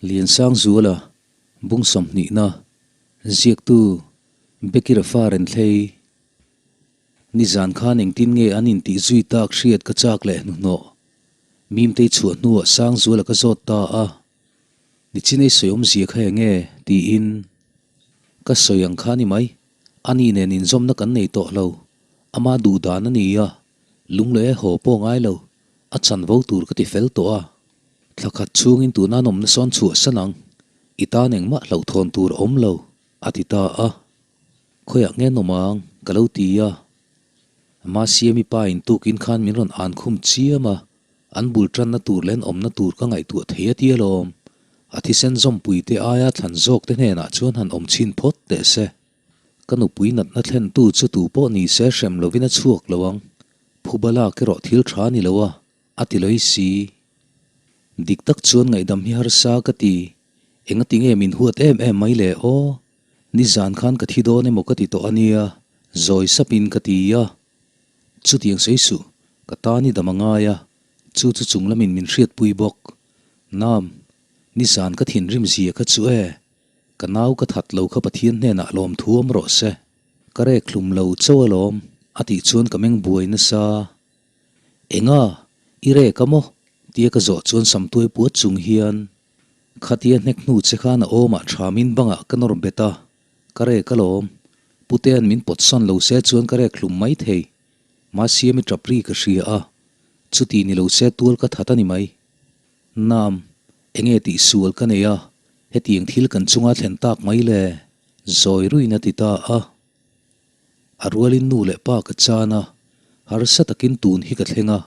Liansangzuala, Bung sawmhnihna, Ziaktu, Becky Rafa Renthlei. Nizan khan engtin nge an intih zui tak hriat ka chak leh hnuhnawh. Mimtei chhuah hnuah Sangzuala ka zawt ta a, Nichinei sawi awmzia kha eng nge? tiin. Ka sawi ang kha ni mai, ani nen inzawmna kan nei tawh lo, ama duh dan a ni a, lungleh haw pawh ngai lo, a chanvo tur ka ti fel tawh a. Thla khat chhungin tuna an awmna sawn chhuah san ang, i tan engmah hlauhthawn tur a awm lo, a ti ta a. Khawiah nge an awm ang? ka lo ti a. Masiami pa in tukin khan min rawn an khum chiam a, an bul tanna tur leh an awmna tur ka ngaihtuah thei a ti alawm. A thisen zawmpui te aia thlan zawk te hnenah chuan han awm chhin phawt teh se. Ka nupui natna thlentu chu tu pawh ni se hrem lovin a chhuak lo ang. Phuba lak erawh thil tha ni lo a. A ti loi si. Dik tak chuan ngaihdam hi harsa ka ti. Engati nge min huat em em mai le aw? Nizan khan ka thi dawn emaw ka ti tawh a nia, zawi sapin ka ti a. Chutiang sawi suh, ka tan i dam a ngai a, chu chu chung lamin min hriatpui bawk. Nam, nizan ka thinrim zia kha chu e. Ka nau ka that lo kha Pathian hnenah lawmthu awm rawh se. Ka rek hlum lo chauh alawm, a tih chuan ka meng buai nasa. Enga? I rek a maw? tia ka zawh chuan samtuai puat chung hian khatia hnek hnu che khan a awmah thamin bangah ka nawr bet a, ka rek alawm. Putea'n min pawt sawn lo se chuan ka rek hlum mai thei. Mahsiami tap ri ka hria a, chuti ni lo se tual ka that a ni mai. Nam, enge tih sual ka nei a, hetiang thil kan chunga thlen tak mai le? Zawi ruin a ti ta a. A rualin nu leh pa ka chan a, harsa takin tun hi ka thleng a,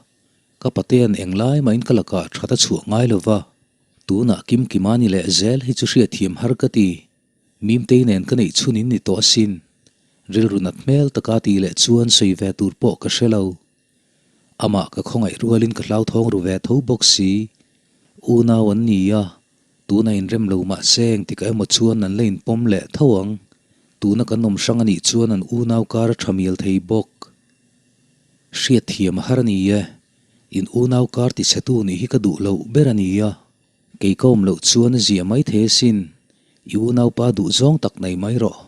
ka patea'n englai mahin ka lakah that a chhuah ngai lo va, tunah Kimkima ni leh zel hi chu hriatthiam har ka ti, Mimtei nen ka neih chhun in ni tawh asin, rilru nat hmel taka tih leh chuan sawi ve tur pawh ka hre lo. Amah ka khawngaih rualin ka hlauthawng ru ve tho bawk si, unau an ni a, Tuna inrem lo mahse engtikah emaw chuan an la inpawm leh tho ang. Tuna kan awm hrang a nih chuan an unau kar a tha mial thei bawk. Hriatthiam a har a ni e. In unau kar tichhetu nih hi ka duh loh ber a ni a. Kei ka awm loh chuan a zia mai thei asin. I unaupa duh zawng tak nei mai rawh.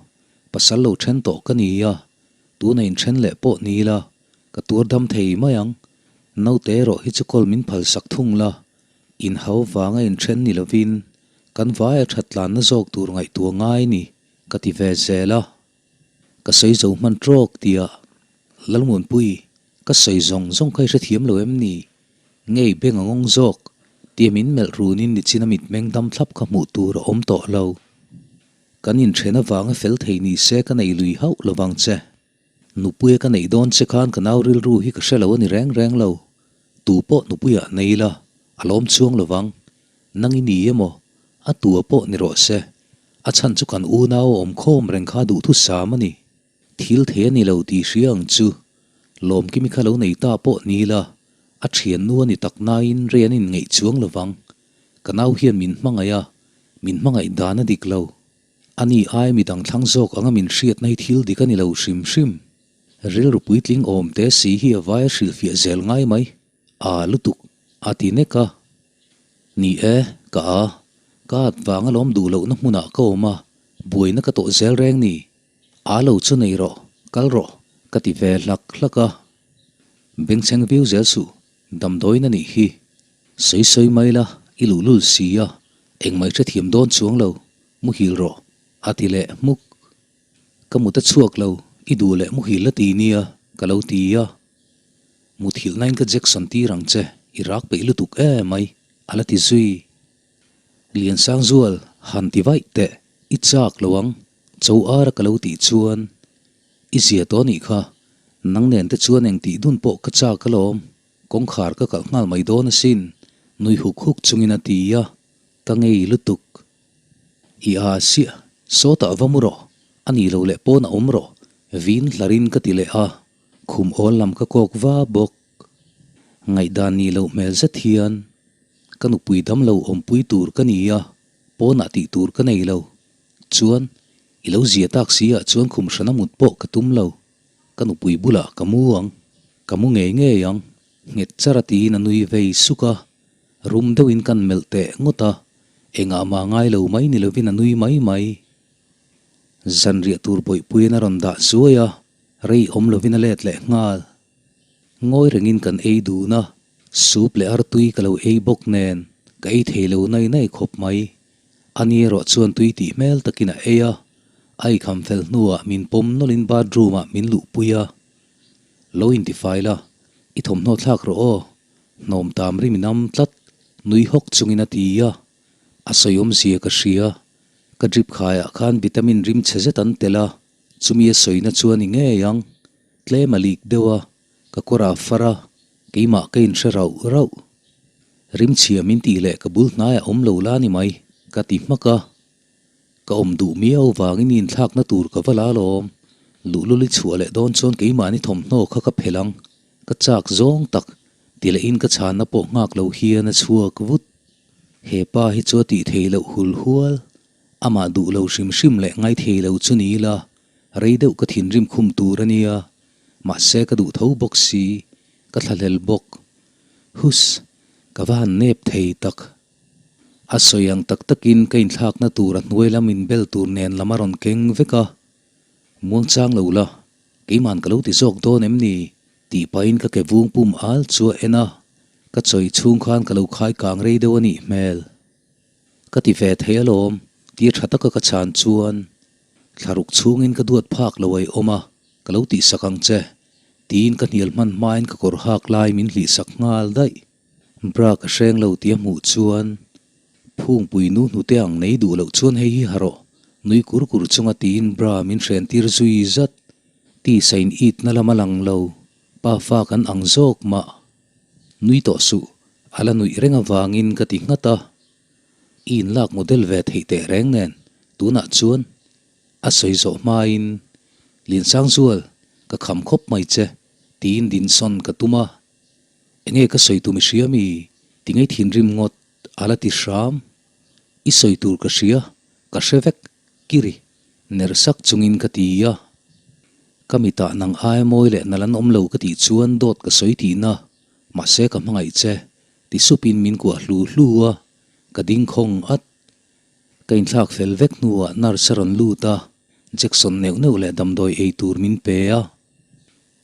Pasal lo then tawh ka ni a. Tuna inthen leh pawh ni la, ka tuar dam thei mai ang. Naute erawh hi chu kawl min phalsak thung la. Inhau vanga inthen ni lovin kan vaia that tlanna zawk tur ngaihtuah ngai ni ka ti ve zel a. Ka sawi zo hman trawk tia Lalmuanpui ka sawi zawng zawng kha i hrethiam lo em ni? Ngei beng a ngawng zawk tia min melh runin nichin a mitmeng dam thlap kha hmuh tur a awm tawh lo. Kan inthen avanga fel thei ni se ka nei lui hauh lovang che. Nupuia ka neih dawn che khan ka nau rilru hi ka hre lo a ni reng reng lo. Tu pawh nupuiah nei la, a lawm chuang lo vang. Nang i ni emaw? A tua pawh ni rawh se. A chhan chu kan unau a awm khawm reng kha duhthusam a ni. Thil thei a ni lo tih hria ang chu. Lawmkimi kha lo nei ta pawh ni la, a thiannu a ni tak nain rei an inngeih chuang lo vang. Ka nau hian min hmangaih a, min hmangaih dan a dik lo. Ani ai midang thlang zawk anga min hriatna hi thil dik a ni lo hrim hrim. Rilru puitling awm te si hi a vai a hrilhfiah zel ngai mai. Aa lutuk, a ti nek a. Ni e, ka a. Ka at vang alawm duh lohna hmunah ka awm a, buaina ka tawh zel reng ni. Aa lo chu nei rawh, kal rawh, ka ti ve hlak hlak a. Bengchheng viau zel suh, damdawiin a nih hi. Sawi sawi mai la, i luhlul si a, engmah i hrethiam dawn chuang lo, muhil rawh, a ti leh hmuk. Ka mut a chhuak lo, i duh leh muhil la ti nia, ka lo ti a. Muthilh nain ka Jackson tir ang che, i rak peih lutuk e mai, a la ti zui. Liansangzual, han ti vaih teh, i chak lo ang, cho ara ka lo tih chuan, i zia tawh anih kha, nang nen te chuan eng tih dun pawh ka chak alawm, kawngkhar ka kalh nghal mai dawn asin, nui huk huk chungin a ti a, ka ngei lutuk. I a siah, sawtah va mu rawh, a ni lo leh pawn a awm rawh, vin hlarin ka ti leh a, khum awl lam ka kawk va bawk. Ngaihdan ni loh hmel zet hian ka nupui dam lo awmpui tur ka ni a, pawnah tih tur ka nei lo. Chuan, i lo zia tak si ah chuan khum hrana mut pawh ka tum lo. Ka nupui bulah ka mu ang, ka mu ngei ngei ang, nghet char a tiin a nui vei suk a. Rum deuhin kan melh teh ngawt a, Engah mah ngai lo mai ni lovin a nui mai mai. Zanriah tur bawihpuiin a rawn dah zuai a, rei awm lovin a let leh nghal. Ngawi rengin kan ei dun a, soup leh artui ka lo ei bawk nen ka ei thei lo nai nai khawp mai. Ani erawh chuan tui tih hmel takin a ei a, a eikham fel hnuah min pawm nawlhin bathroom ah min luhpui a. Lo intifai la, i thawmhnaw thlak rawh aw, hnawm tam rim in am tlat, nui hawk chungin a ti a, a sawi awmzia ka hria. Ka drip khaiah khan vitamin rim chhe zet an tel a, chumi a sawina chu a ni ngei ang. Tlem a lik deuh a, ka kawr a far a, keimah ka inhre rauh rauh. Rim chhia min tih leh ka bul hnaiah awm lo la ni mai, ka ti hmak a. Ka awm duh miau vangin inthlakna tur ka va la alawm. Luhlul i chhuah leh dawn chuan keimahni thawmhnaw kha ka phelh ang, ka chak zawng tak, ti lehin ka chhanna pawh nghak lo hian a chhuak vut. He pa hi chu a tih thei loh hul hual, amah duh lo hrim hrim leh ngai thei lo chu ni ila, rei deuh ka thinrim khum tur a nia, mahse ka duh tho bawk si, ka thlahlel bawk. Hus, ka va han nep thei tak. A sawi ang tak takin ka inthlakna tur a hnuai lam inbel tur nen lam a rawn keng vek a, Muangchang lo la, keiman ka lo ti zawk dawn em ni? tih pahin ka ke vung pum al chu a en a, ka chawi chhung khan ka lo khai kang rei deuh a nih hmel. Ka ti ve thei alawm, tia tha taka ka chhan chuan thlaruk chhungin ka duat phak lo ai awm a, ka lo tihsak ang che, tiin ka hnial hman hmain ka kawr hak lai min hlihsak nghal daih. Bra ka hreng lo tia hmuh chuan Phungpui nu hnute ang nei duh loh chuan hei hi ha rawh, nui kur kur chunga tiin bra min hren tir zui zat. Tisa in itna lam a lang lo, pa fa kan ang zawk mah. Nui tawh suh, a la nuih reng avangin ka ti nghat a. I inlak model ve theih teh reng nen, tunah chuan a sawi zawh hmain, Liansangzual, ka kham khawp mai che, tiin dinsawn ka tum a. Enge ka sawi tum i hria mi? Ti ngei thinrim ngawt a la ti hram. I sawi tur ka hria, ka hre vek, kiri, ner sak chungin ka ti a. Ka mitah nang aia mawi leh nal an awm lo ka tih chuan dawt ka sawi tihna, mahse ka hmangaih che, ti supin min kuah hlu hlu a, ka ding khawng at. Ka inthlak fel vek hnuah nurse a rawn lut a, Jackson neuh neuh leh damdawi ei tur min pe a.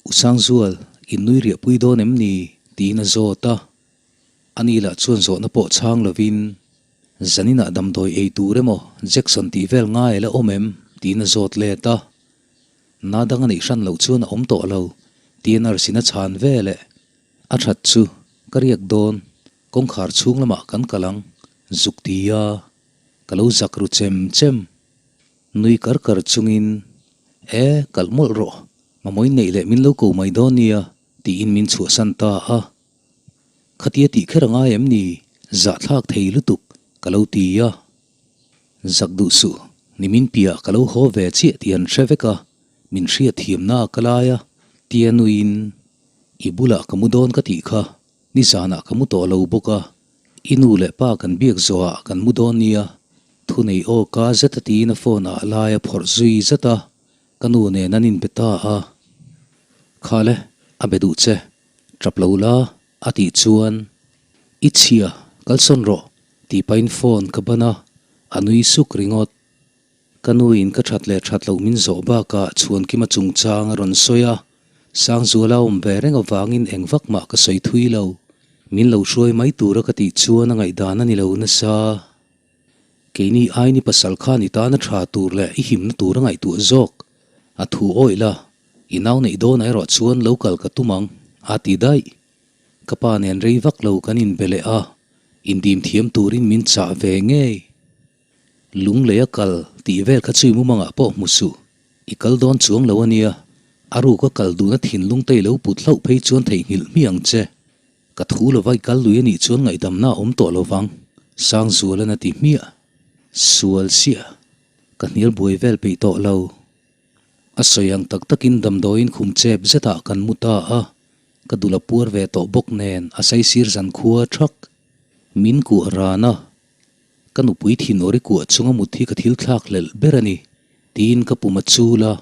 U Sangzual, in nui riah pui dawn em ni? tiin a zawt a. Ani lah chuan zawhna pawh chhang lovin, Zaninah damdawi ei tur emaw Jackson tih vel ngai a la awm em? tiin a zawt let a. Na dang a neih hran loh chuan a awm tawh lo, tia nurse in a chhan vel eh. A that chu, ka riak dawn, kawngkhar chhung lamah kan kal ang, zuk ti a, ka lo zak ru chem chem. Nui kar kar chungin, E, kalh mawlh rawh, mamawin neih leh min lo ko mai dawn nia, tiin min chhuahsan ta a. Khatia tih kher a ngai em ni? Zahthlak thei lutuk, ka lo ti a. Zak duh suh, nimin piah ka lo haw ve chiah tih an hre vek a, min hriat thiamna ka lai a, tia nuiin, I bulah ka mu dawn ka tih kha, nizanah ka mu tawh lo bawk a, I nu leh pa kan biak zawhah kan mu dawn nia, thunei aw ka zet a tiin a phone ah lai a phawrh zui zat a, ka nu nen an inbe ta a. Khale, a be duh che, tap lo la, a tih chuan, I chhia, kalsawn rawh, tih pahin phone ka ban a, a nui suk ringawt. Ka nuin ka that leh that loh min zawh bakah Chhuankima chungchang a rawn sawi a, Sangzuala awm ve reng avangin eng vak mah ka sawi thui lo. Min lo hruai mai tura ka tih chuan a ngaihdan a ni lo nasa. Keini aini pasal khan i tana tha tur leh i himna tur a ngaihtuah zawk. A thu awih la, i nau neih dawnah erawh chuan lo kal ka tum ang, a ti daih. Ka pa nen rei vak lo kan inbe leh a, indim thiam turin min chah ve ngei. Lunglei a kal tih vel kha chui mumangah pawh hmu suh, i kal dawn chuang lo a nia, a ruk a kal duhna thinlung te i lo put hlauh phei chuan theihnghilh hmi ang che. Ka thu lova i kal lui a nih chuan ngaihdamna a awm tawh lo vang, Sangzualan a ti hmiah. Sual siah, ka hnial buai vel peih tawh lo. A sawi ang tak takin damdawiin khum chep zetah kan mu ta a, ka dul a puar ve tawh bawk nen a saisir zan khua thak. Min kuah ran a, Ka nupui thin awri kuah chunga mut hi ka thil thlak hlelh ber a ni, tiin ka pum a chul a,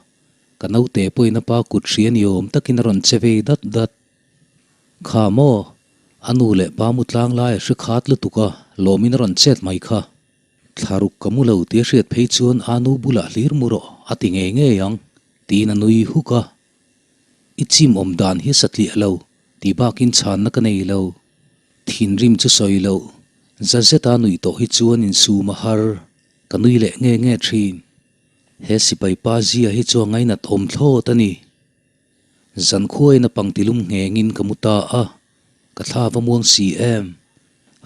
ka naute pawhin a pa kut hria ni awm takin a rawn che vei dat dat. Kha maw? A nu leh pa mu tlang lai a hre khat lutuk a, lawmin a rawn chet mai kha. Thlaruk ka mu lo tia hriat phei chuan a nu bulah hlir mu rawh a ti ngei ngei ang, tiin a nui huk a. I chim awm dan hi satliah lo tih bakin chhanna ka nei lo. Thinrim chu sawi loh, za zeta nuih tawh hi chuan insum a har, ka nui leh nge nge thin. He sipai pa zia hi chu a ngainat awm thlawt a ni. Zankhuain a pangtilum nghengin ka mu ta a, ka thla va muang si em.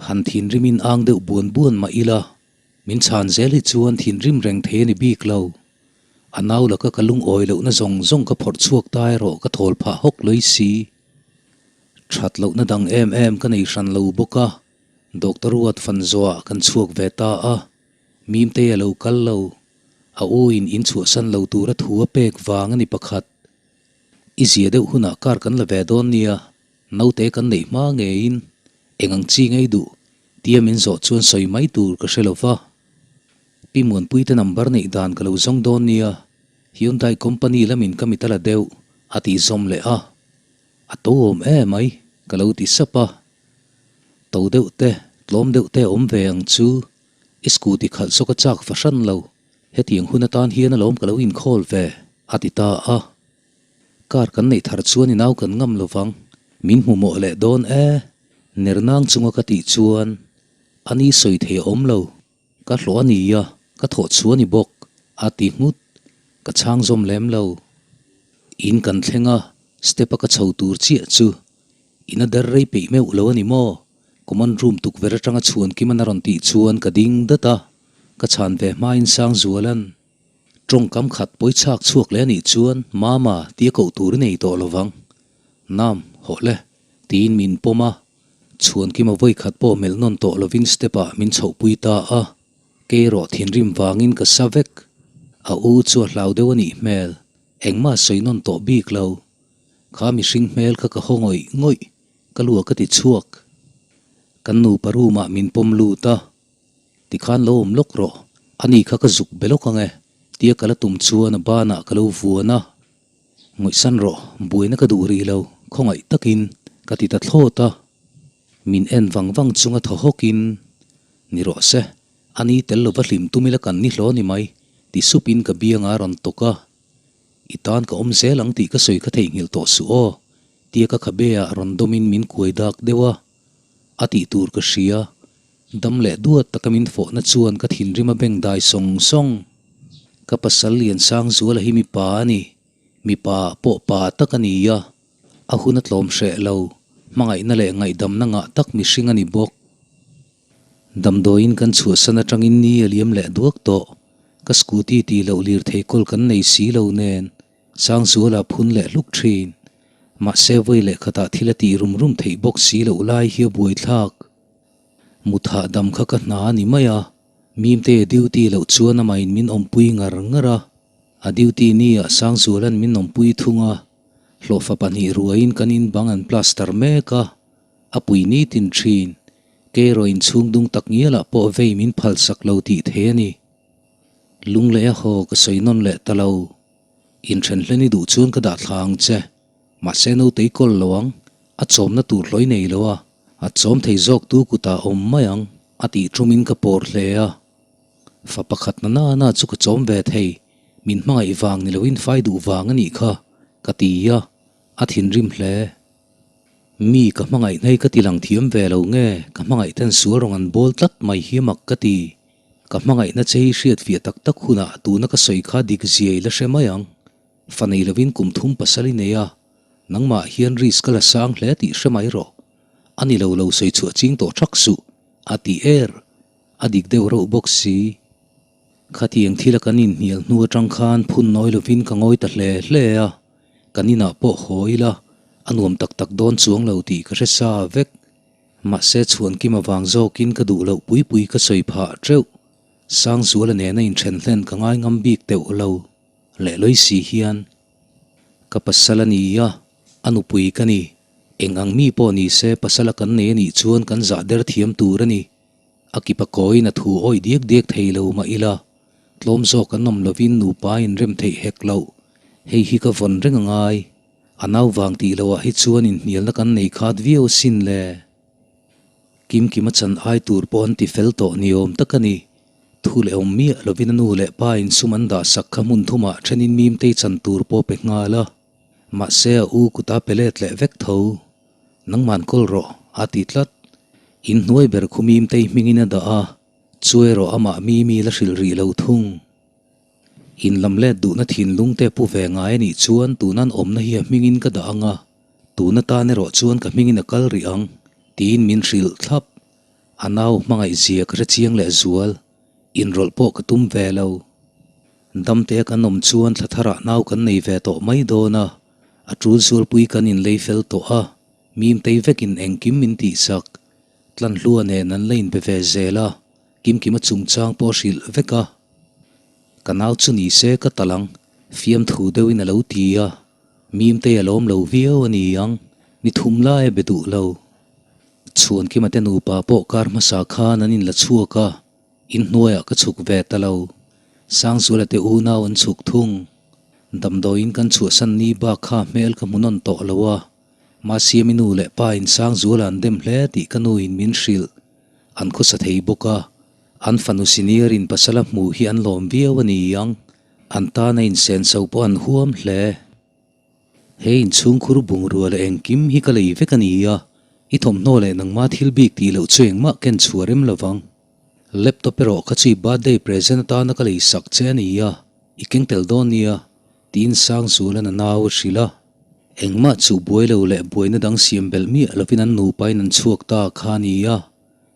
Han thinrimin ang deuh buan buan mah ila, min chhan zel hi chuan thinrim reng thei a ni bik lo. A nau laka ka lungawi lohna zawng zawng ka phawrh chhuak ta erawh ka thawl phah hawk lawih si. That lohna dang em em ka nei hran lo bawk a, Doctor Ruat Fanzoa kan chhuak ve ta a, Mimtei a lo kal lo. A u in in chhuahsan lo tura thu a pek vang a ni pakhat. I zia deuh hunah kar kan la ve dawn nia, naute kan neih hma ngeiin eng ang chi ngei duh tia min zawh chuan sawi mai tur ka hre lo va. Pi Muanpuite number neih dan ka lo zawng dawn nia, Hyundai company lamin ka mit a la deuh a tih zawm leh a. A to awm em mai ka lo ti sap a. To deuh te, tlawm deuh te a awm ve ang chu. I scooty khalh chu ka chak fahran lo, hetiang hun atan hian alawm ka lo inkhawl ve, a ti ta a. Car kan neih thar chuan i nau kan ngam lo vang, min hmu mawh leh dawn e, ner nang chunga ka tih chuan a ni sawi thei a awm lo, ka hlawh a ni a, ka thawh chu a ni bawk, a ti nghut, ka chhang zawm lem lo. In kan thleng a, step a ka chho tur chiah chu in a der rei peih meuh lo a ni maw? Common room tukverh atanga chhuan kim an a rawn tih chuan ka ding dat a, ka chhan ve hmain Sangzuala'n tawngkam khat pawi chhak chhuak leh a nih chuan Mama tia koh tur i nei tawh lo vang. Nam, hawh le, tiin min pawm a, chhuan kima vawi khat pawh melh nawn tawh lovin step ah min chhohpui ta a, kei erawh thinrim vangin ka sa vek. A u chu a hlau deuh a nih hmel, engmah sawi nawn tawh bik lo. Kha mihring hmel kha ka haw ngawih ngawih. Ka lu a ka ti chhuak. Kan nupa room ah min pawm lut a, tikhan lo awm lawk rawh, ani kha ka zuk be lawk ang e, tia ka la tum chuan a banah ka lo vuan a. Ngawihsan rawh, buaina ka duh rih lo, khawngaih takin ka ti ta thlawt a. Min en vang vang chunga thaw hawkin, Ni rawh se, ani tel lova hlim tum ila kan ni hlaw ni mai, ti supin ka biangah a rawn tawk a. I tan ka awm zel ang tih ka sawi kha theihnghilh tawh suh aw, tia ka khabe ah rawn dawmin min kuai dak deuh a. A tih tur ka hria. Dam leh duat taka min fawhna chuan ka thinrim a beng dai sawng sawng. Ka pasal Liansangzuala hi mipa a ni. Mipa ah pawh pa tak a ni a. A hun a tlawm hreh lo. Hmangaihna leh ngaihdamna ngah tak mihring a ni bawk. Damdawiin kan chhuahsan atangin ni a liam leh duak tawh. Ka scooty tih loh lirthei kawl kan nei si lo nen Sangzuala phun leh hluk thin. Mahse vawi leh khatah thil a tih rum rum theih bawk si loh lai hi a buaithlak. Muthah dam kha ka hna a ni mai a, Mimte a duty loh chuan amahin min awmpui ngar ngar a. A duty ni ah Sangzuala'n min awmpui thung a, hlawhfa pahnih ruaiin kan in bang an plaster mek a. A pui nitin thin. Keiraw inchhung dung tak ngialah pawh vei min phal sak lo tih thei a ni. Lung leh a haw ka sawi nawn leh ta lo. Inthen hlen i duh chuan ka dah thla ang che. Mahse nautei kawl lo ang, a chawmna tur hlawi nei lo a, a chawm thei zawk tu kutah awm mai ang, a tih thumin ka pawr hle a. Fa pakhat na nana chu ka chawm ve thei, min hmangaih vang ni loin fai duh vang a nih kha, ka ti a, a thinrim hle. Mi ka hmangaih hnei ka ti lang thiam ve lo nge, ka hmangaih ten sual rawn an bawl tlat mai hi mak ka ti. Ka hmangaihna che hi hriat fiah tak tak hunah tuna ka sawi kha dik zia i la hre mai ang. Fa nei lovin kum thum pasal i nei a, nangmah hian risk ka la sang hle tih hre mai rawh. A ni lo lo sawi chhuah ching tawh thak suh, a ti er. A dik deuh reuh bawk si. Khatiang thila kan inhnial hnu atang khan phun nawi lovin ka ngawi ta hle hle a. Kan inah pawh haw ila, a nuam tak tak dawn chuang lo tih ka hre sa vek. Mahse chhuan kim avang zawkin ka duh loh pui pui ka sawi phah teuh. Sangzuala nena inthen hlen ka ngai ngam bik teuh lo. Leh lawi si hian ka pasal a ni a, a nupui ka ni. Eng ang mi pawh ni se pasala kan nei a nih chuan kan zah der thiam tur a ni. A kipa kawiin a thu awih diak diak thei lo mah ila, tlawm zawk an awm lovin nupa inrem theih hek loh. Hei hi ka vawn reng a ngai. A nau vang tih loh ah hi chuan inhnialna kan nei khat viau asin le. Kimkima chan ai tur pawh an ti fel tawh ni awm tak a ni. Thu leh awm miah lovin a nu leh pa in sum an dah sak kha hmun thumah thenin Mimtei chan tur pawh pe nghal a. Mahse a u kuta pe let leh vek tho. Nangman kawl rawh, a ti tlat. In hnuai ber khu Mimtei hmingin a dah a, chu erawh amah Mimi la hrilh rih lo thung. In lam let duhna thinlung te pu ve ngai a nih chuan tunan awmna hi a hmingin ka dah ang a, tun atan erawh chuan ka hmingin a kal rih ang, tiin min hrilh thlap. A nau hmangaih zia ka hre chiang leh zual, inrawlh pawh ka tum ve lo. Damtea kan awm chuan thla tharah nau kan nei ve tawh mai dawn a, a tul zualpui kan inlei fel tawh a, mimtei vekin engkim min tihsak. Tlanhlua nen an la inbe ve zel a, Kimkima chungchang pawh a hrilh vek a. Ka nau chu ni se ka tal ang, fiamthu deuhin a lo ti a. Mimtei a lawm lo viau a ni ang, ni thum lai a be duh lo. Chhuankima te nupa pawh kar hmasa khan an inla chhuak a, inhnuaiah ka chhuk ve ta lo. Sangzuala te unau an chhuk thung. Damdawiin kan chhuahsan ni bak kha hmel ka hmu nawn tawh lo a. Mahse mi nu leh pa in Sangzuala an dem hle tih ka nu in min hrilh. An khawsa thei bawk a, an fanu senior in pasal a hmuh hi an lawm viau a ni ang. An tana insenso pawh an huam hle. He inchhungkhur bungrua leh engkim hi ka lei vek a ni a, i thawmhnaw leh nangma thil bik tih loh chu engmah ken chhuah rem lovang. Laptop erawh kha chu i birthday present atana ka lei sak che a ni a, i keng tel dawn nia, tiin Sangzuala'n a nau a hrilh a. Engmah chu buai lo leh buaina dang siam belh miah lovin an nupain an chhuak ta kha a ni a,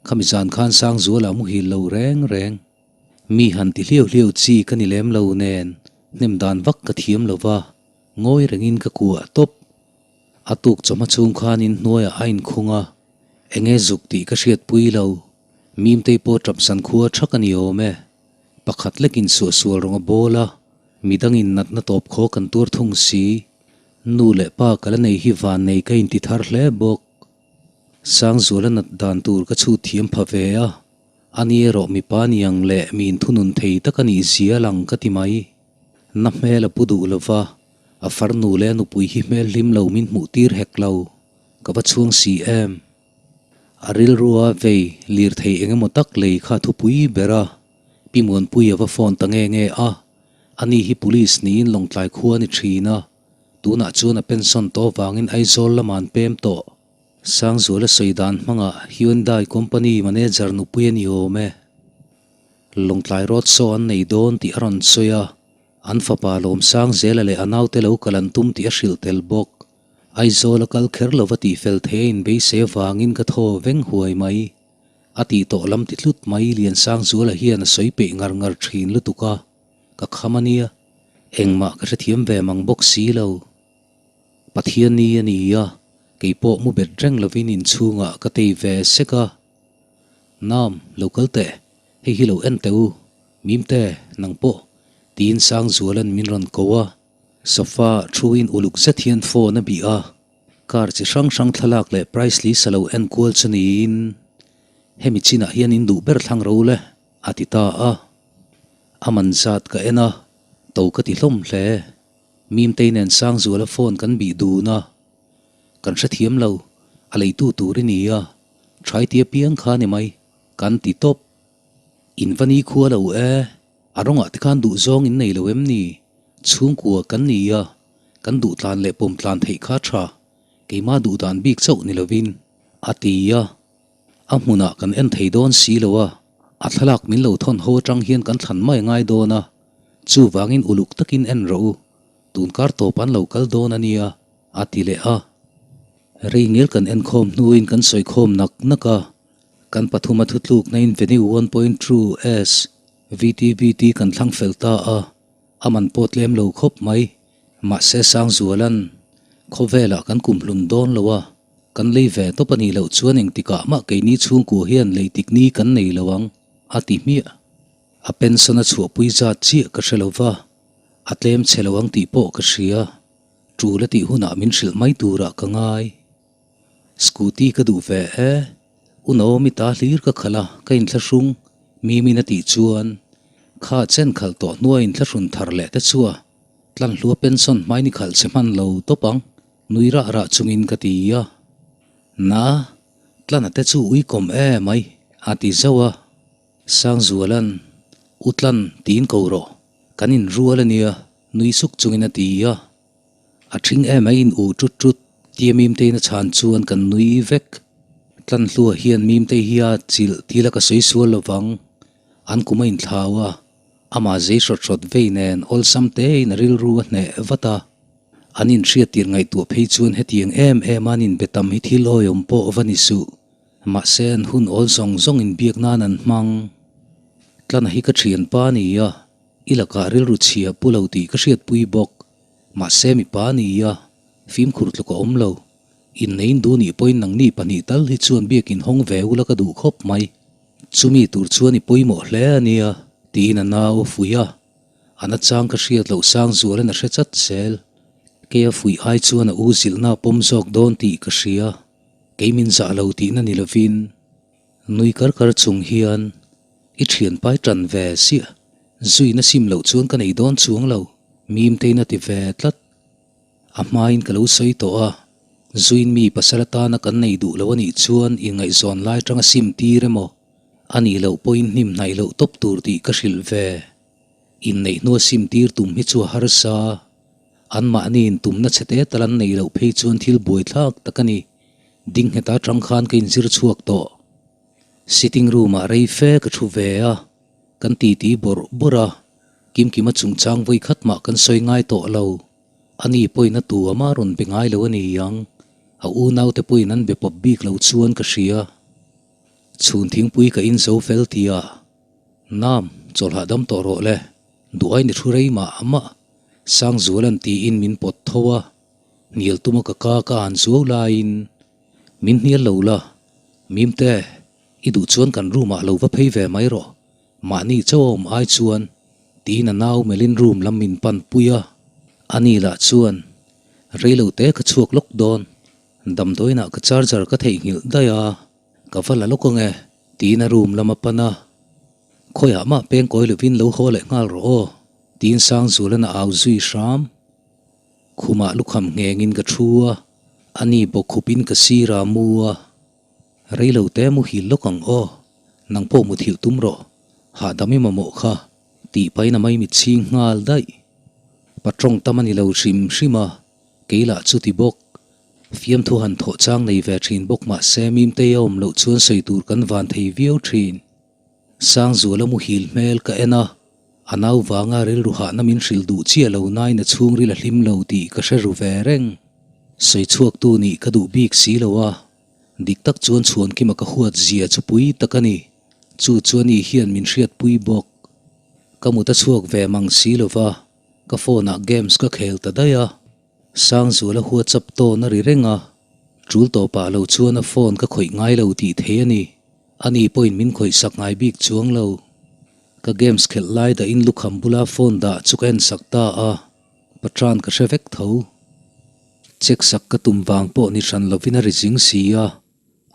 khami zan khan Sangzuala muhil lo reng reng. Mi han ti hliau hliau chi ka ni lem lo nen hnem dan vak ka thiam lo va, ngawi rengin ka kuah tawp. A tuk chawhma chhung khan inhnuaiah a inkhung a, enge zuk tih ka hriatpui lo. Mimtei pawh tapsan khua thak a ni awm e. Pakhat lekin suahsual rawng a bawl a, midangin natna tawp khaw kan tuar thung si. Nu leh pa ka la nei hi vannei ka inti thar hle bawk. Sangzuala nat dan tur ka chhut thiam pha ve a, ani erawh mipa niang leh mi inthunun thei tak a nih zia lang ka ti mai. Na hmel a pu duh lo va, a farnu leh a nupui hi hmel hlim lo min hmuh tir hek lo, ka va chhuang si em. A rilrua vei lirthei eng emaw tak lei kha thupui ber a, Pi Muanpui a va phone ta nge nge a, ani hi Police niin Lawngtlai khua a ni thin a, tunah chuan a pension tawh avangin Aizawl lamah an pem tawh. Sangzuala sawi dan hmangah Hyundai company manager nupui a ni awm e. Lawngtlai road show an nei dawn tih a rawn sawi a, an fapa Lawmsangzela leh a naute lo kal an tum tih a hrilh tel bawk. Aizawl a kal kher lova tihfel thei a inbeisei avangin ka thaw veng huai mai. A tih tawh lam ti tlut mai Liansangzuala hian a sawi peih ngar ngar thin lutuk a, ka kham a nia. Engmah ka hrethiam ve mang bawk si lo. Pathian ni a ni a, kei pawh mu bet reng lovin inchhungah ka tei ve sek a. Nam, lo kal teh, hei hi lo en teh u, Mimte, nang pawh, tiin Sangzuala'n min rawn ko a. Sofa thuin uluk zet hian phone a bih a, car chi hrang hrang thlalak leh price list a lo en kual chu niin hemi chinah hian in duh ber thlang ro le a ti ta a. A man zat ka en a, to ka ti hlawm hle. Mimtei nen Sangzuala phone kan bih dun a, kan hrethiam lo, a leitu tur i ni a, try ti apiang kha ni mai, kan ti tawp. In va ni khua lo e, a rawngah te khan duhzawng in nei lo em ni? Chhungkua kan ni a, kan duh tlan leh pawm tlan theih kha tha, keimah duh dan bik chauh ni lovin, a ti a. A hmunah kan en thei dawn si lo a, a thlalak min lo thawn ho atang hian kan thlan mai ngai dawn a, chuvangin uluk takin en rawh u, tunkar tawp an lo kal dawn a nia, a ti leh a. Rei ngel kan enkhawm hnuin kan sawikhawm nak nak a, Kan pathuma thutlukna in Venue 1.2 S VTVT kan thlang fel ta a, a man pawh tlem lo khawp mai. Mahse Sangzualan, Khawvelah kan kumhlun dawn lo a, kan lei ve tawp a nih loh chuan engtikah mah keini chhungkua hian lei tik ni kan nei lo ang, a ti hmiah. A pension a chhuahpui zat chiah ka hre lo va, a tlem chhe lo ang tih pawh ka hria. Tul a tih hunah min hrilh mai turah ka ngai. Scooty ka duh ve e, U Naomi ta hlir ka khalh a, ka inthlahrung, Mimi'n a tih chuan kha chen khalh tawh hnua inthlahrun thar leh te chu a tlanhlua pension hmai ni khalh che hman lo tawp ang, nui rah rah chungin ka ti a. Na, tlana te chu uikawm e mai, a ti zauh a. Sangzuala'n. U Tlan tiin ko rawh, kan inrual a nia, nui suk chungin a ti a. A ṭhing em a in u ṭut ṭut tia Mimteiin a chhan chuan kan nui vek. Tlanhlua hian Mimtei hi a chilh thil a ka sawi sual lovang. An kum a inthlau a, amah zei hrawt hrawt vei nen awlsam tein a rilru a hneh vat a. An inhriat tir ngaihtuah phei chuan hetiang em em a an inbe tam hi thil awihawm pawh va ni suh. Mahse an hun awl zawng zawng inbiak nan an hmang. Tlana hi ka thianpa a ni a, i lakah rilru chhia pu lo tih ka hriatpui bawk. Mahse mipa a ni a, fimkhur tluk a awm lo. Inneiin duh nih pawhin nangni pahnih tal hi chuan biakin hawng ve ula ka duh khawp mai. Chumi tur chuan i pawimawh hle a nia, tiin a nau a fuih a. A nachang ka hriat loh sang zualin a hre chat zel. Kei a fuih ai chuan a u zilhna a pawm zawk dawn tih ka hria. Kei min zah lo tihna ni lovin nui kar kar chung hian i thian pai tan ve siah. Zuina sim loh chuan ka nei dawn chuang lo, Mimtein a ti ve tlat. A hmain ka lo sawi tawh a, zuin mi pasal atana kan nei duh lo a nih chuan inngaihzawn lai tanga sim tir emaw a nih loh pawhin hnim hnaih loh tawp tur tih ka hrilh ve. Inneih hnua sim tir tum hi chu a harsa. Anmahniin tumna chhe te tal an neih loh phei chuan thil buaithlak tak a ni. Ding nghet atang khan ka inzir chhuak tawh. Sitting room-ah rei fe ka thu ve a, kan titi bawrh bawrh a, Kimkima chungchang vawi khat mah kan sawi ngai tawh lo. Ani pawhin a tu ama rawn be ngai lo a ni ang. A unaute pawhin an be pawp bik lo chuan ka hria. Chhun thingpui ka in zo fel tia, Nam, chawlhah dam tawh rawh le, duh ain i thu rei mah mah, Sangzuala'n tiin min pawt tho a, hnial tuma ka ka ka an zuau laiin, Min hnial lo la, Mimte, i duh chuan kan room ah lo va phei ve mai rawh, mahni chauh a awm ai chuan, tiin a nau melhin room lam min pan pui a, ani lah chuan, Reilo te ka chhuak lawk dawn, damdawiinah ka charger ka theihnghilh daih a, ka va la lawk ang e, tiin a room lam a pan a. Khawiah mah peng kawi lovin lo haw leh nghal rawh aw, tiin Sangzuala'n a au zui hram. Khumah lukham nghengin ka thu a, ani bawkkhupin ka sir a mu a. Reilo te muhil lawk ang aw, nang pawh muthilh tum rawh, hahdam i mamawh kha, tih pahin a maimit chhing nghal daih. Patrawng tam a ni lo hrim hrim a, kei lah chuti bawk. Fiamthu han thawh chang nei ve thin bawk mah se Mimtei a awm loh chuan sawi tur kan van thei viau thin. Sangzuala muhil hmel ka en a, a nau vanga rilru hahna min hrilh duh chiah lo nain a chhungril a hlim lo tih ka hre ru ve reng. Sawi chhuaktu nih ka duh bik si lo a, dik tak chuan Chhuankima ka huat zia chu pui tak a ni. Chu chu ani hian min hriatpui bawk. Ka mut a chhuak ve mang si lo va, ka phone ah games ka khel ta daih a. Sangzuala WhatsApp tawn a ri reng a, tul tawpah lo chuan a phone ka khawih ngai lo tih thei a ni. Ani pawhin min khawih sak ngai bik chuang lo. Ka games khelh lai dahin lukham bula phone dah chu ka en sak ta a, Patran ka hre vek tho. Check sak ka tum vang pawh ni hran lovin a ri zing si a,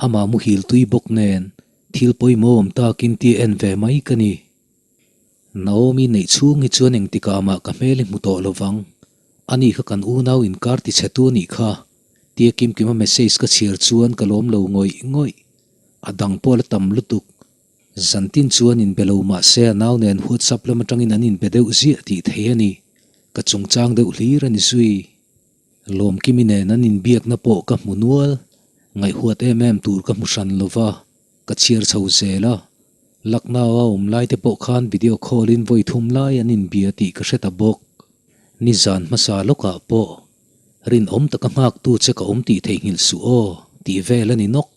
amah muhil tui bawk nen thil pawimawh awm takin tia en ve mai ka ni. Naomi neih chhung hi chuan engtikah mah ka hmel i hmu tawh lo vang. Ani kha kan unau inkar ti chhe tu a nih kha, tia Kimkima message ka chhiar chuan ka lawm lo ngawih ngawih. A dang pawh la tam lutuk. Zantin chuan inbe lo mah se a nau nen WhatsApp lam atangin an inbe deuh ziah tih thei a ni. Ka chungchang deuh hlir a ni zui. Lawmkimi nen an inbiakna pawh ka hmu nual. Ngaihhuat em em tur ka hmu hran lo va, ka chhiar chho zel a. Lucknow a awm lai te pawh khan video call in vawi thum lai an inbia tih ka hre ta bawk. Nizan hmasa lawkah pawh rinawm taka nghaktu che ka awm tih theihnghilh suh aw tih vel a ni nawk.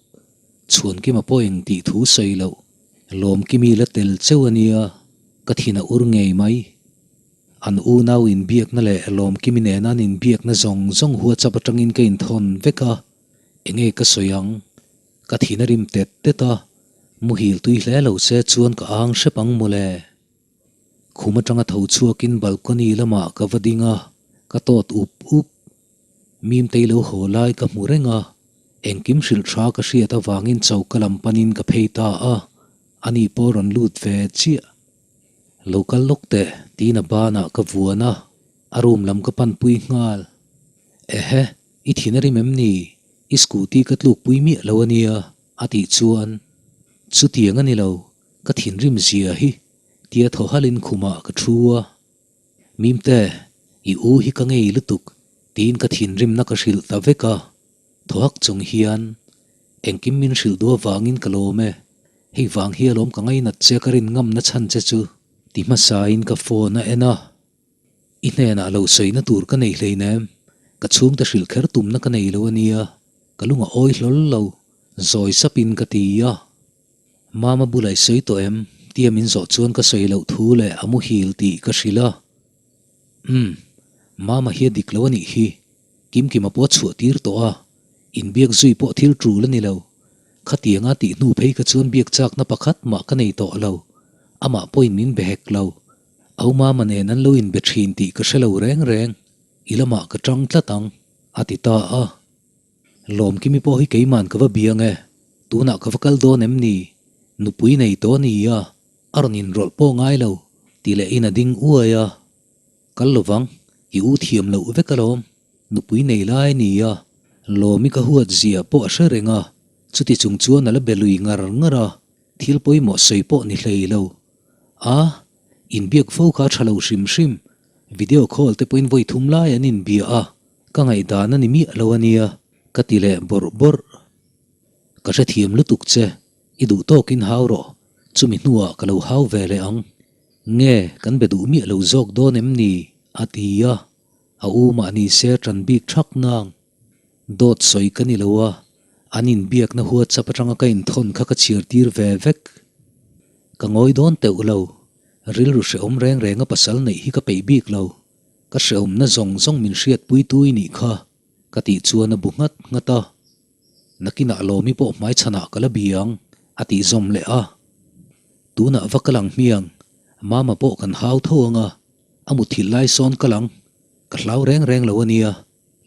Chhuankima pawh eng tih thu sawi loh Lawmkimi la tel cheu a nia, ka thin a ur ngei mai. An unau inbiakna leh Lawmkimi nena an inbiakna zawng zawng WhatsApp atangin ka inthawn vek a, enge ka sawi ang? Ka thin a rim tet tet a, muhil tui hle lo se chuan ka ang hrep ang mawle. Khum atanga tho chhuakin balcony lamah ka va ding a, ka tawt up up. Mimtei lo haw lai ka hmu reng a, engkim hrilh tha ka hriat avangin choka lam panin ka phei ta a, ani pawh rawn lut ve chiah. Lo kal lawk teh tiin a banah ka vuan a, a room lam ka panpui nghal. Ehe, i thin a rim em ni? I scooty ka tlukpui miah lo a nia, a tih chuan, Chutiang a ni lo, ka thinrim zia hi. Tia thaw halin khumah ka thu a. Mimte, i u hi ka ngei lutuk, tiin ka thinrimna ka hrilh ta vek a. Thaw hak chung hian, Engkim min hrilh duh avangin ka lawm e. Hei vang hi alawm ka ngainat che ka rin ngamna chhan che chu, ti hmasain ka phone a en a. I hnenah lo sawina tur ka nei hleinem, ka chhungte hrilh kher tumna ka nei lo a nia, ka lung a awi hlawl lo, zawi sapin ka ti a. Mama bula i sawi tawh em? tia min zawh chuan ka sawi loh thu leh a muhil tih ka hrilh a. Umm, Mama hi a dik lo a nih hi, Kimkima pawh a chhuah tir tawh a, inbiak zui pawh thil tul a ni lo. Khatianga tih hnu phei kha chuan biak chakna pakhat mah ka nei tawh lo, amah pawhin min be hek lo. Au Mama nen an lo inbe thin tih ka hre lo reng reng, i lamah ka tang tlat ang, a ti ta a. Lawmkimi pawh hi keiman ka va biang e, tunah ka va kal dawn em ni? Nupui nei tawh a ni a, a rawn inrawlh pawh ngai lo, ti leh in a ding uai a. Kal lovang, i u thiam loh vek alawm, nupui nei lai a ni a, Lawmi ka huat zia pawh a hre reng a, chuti chung chuan a la be lui ngar ngar a, thil pawimawh sawi pawh ni hlei lo. A, inbiak fo kha a tha lo hrim hrim, video call te pawhin vawi thum lai an inbia a, Ka ngaihdan a ni miah lo a nia, ka ti leh bawrh bawrh. Ka hrethiam lutuk che, i duh tawkin hau rawh, chumi hnuah ka lo hau ve leh ang. Nge, kan be duh miah lo zawk dawn em ni? a ti a, a u mahni se ṭan bik ṭhak nang. Dawt sawi ka ni lo a, an inbiakna WhatsApp aṭanga ka inthawn kha ka chhiar tir ve vek. Ka ngawi dawn teuh lo, rilru hrehawm reng renga pasal neih hi ka peih bik lo. Ka hrehawmna zawng zawng min hriatpuitu i nih kha, ka tih chuan a bu nghat nghat a. Nakinah Lawmi pawh hmaichhanah ka la bi ang, a tih zawm leh a. Tunah va kal ang hmiang, Mama pawh kan hau tho ang a, a muthilh lai sawn kal ang, ka hlau reng reng lo a nia,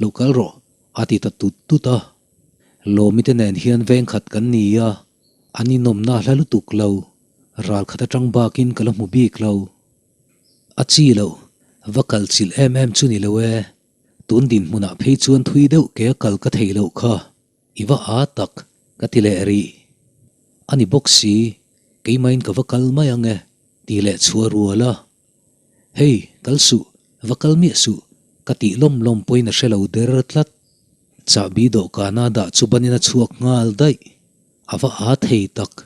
lo kal rawh, a ti ta tut tut a. Lawmi te nen hian vengkhat kan ni a, an inawmna hla lutuk lo, ralkhat atang bakin ka la hmu bik lo. A chi lo, va kal chilh em em chu ni lo e. Tun dinhmunah phei chuan thui deuh ke a kal ka thei loh kha, i va aa tak, ka ti leh rih. A ni bawk si, keimahin ka va kal mai ang e, ti leh chhuah rual a. Hei, kal suh, va kal miah suh, ka tih lawm lawm pawhin a hre lo der tlat. Chahbi dawhkana dah chu banin a chhuak nghal daih. A va aa thei tak.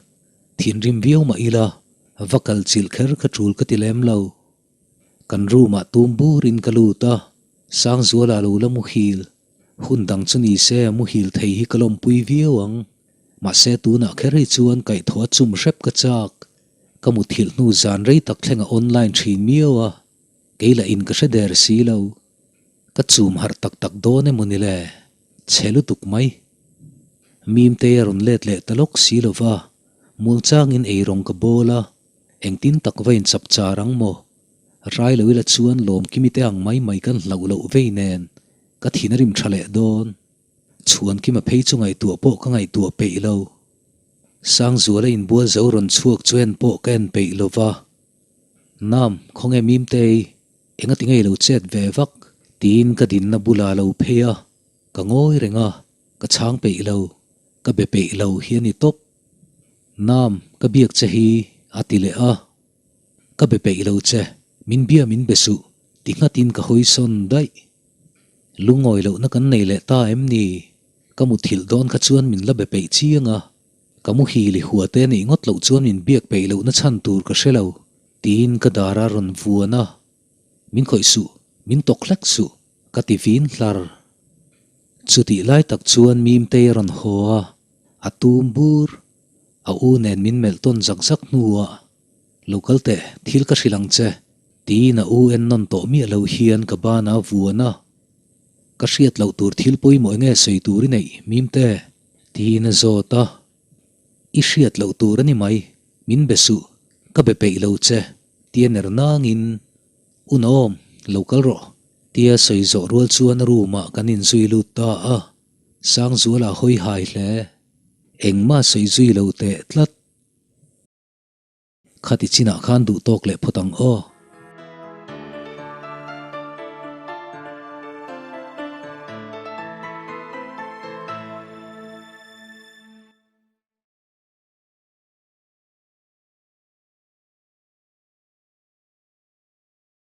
Thinrim viau mah ila, va kal chilh kher kha tul ka ti lem lo. Kan room ah tum burin ka lut a, Sangzuala lo la muhil. Hun dang chu ni se muhil thei hi ka lawmpui viau ang. Mahse tunah kher hi chuan kaihthawh a chum hrep ka chak. Ka muthilh hnu zan rei tak thleng a online thin miau a, kei lah in ka hre der si lo. Ka chum harh tak tak dawn emaw ni le? Chhe lutuk mai. Mimtei a rawn let leh ta lawk si lo va, Muangchangin eirawng ka bawl a, engtin tak va inchap char ang maw? Rai lo ila chuan Lawmkimi te ang mai mai kan hlauh loh vei nen ka thin a rim tha leh dawn. Chhuankima phei chu ngaihtuah pawh ka ngaihtuah peih lo. Sangzuala inbual zo rawn chhuak chu en pawh ka en peih lo va. Nam, khawnge Mimtei, engati ngei lo chet ve vak? Tiin ka dinna bulah lo phei a, ka ngawi reng a. Ka chhang peih lo, ka be peih lo hi a ni tawp. Nam, ka biak che hi, a ti leh a. Ka be peih lo che, min bia min be suh, ti nghatin ka hawi sawn daih. Lungawi lohna kan nei leh ta em ni? Ka muthilh dawn kha chuan min la be peih chiang a. Ka muhil i hua te nih ngawt loh chuan min biak peih lohna chhan tur ka hre lo, tiin ka dar a rawn vuan a. Min khawih suh, min tawk hlek suh, ka ti vin hlar. Chutih lai tak chuan Mimtei a rawn haw a, a tum bur. A u nen min melh tawn zak zak hnuah, Lo kal teh, thil ka hrilh ang che, tiin a u en nawn tawh miah lo hian ka banah a vuan a. Ka hriat loh tur thil pawimawh enge sawi tur i neih, Mimte? tiin a zawt a. I hriat loh tur a ni mai, min be suh, ka be peih lo che, tia ner nangin, Unawm, lo kal rawh, tia sawi zawh rual chuan room ah kan inzui lut ta a, Sangzuala hawi hai hle. Engmah sawi zui lo teh tlat. Khati chinah khan duh tawk leh phawt ang aw.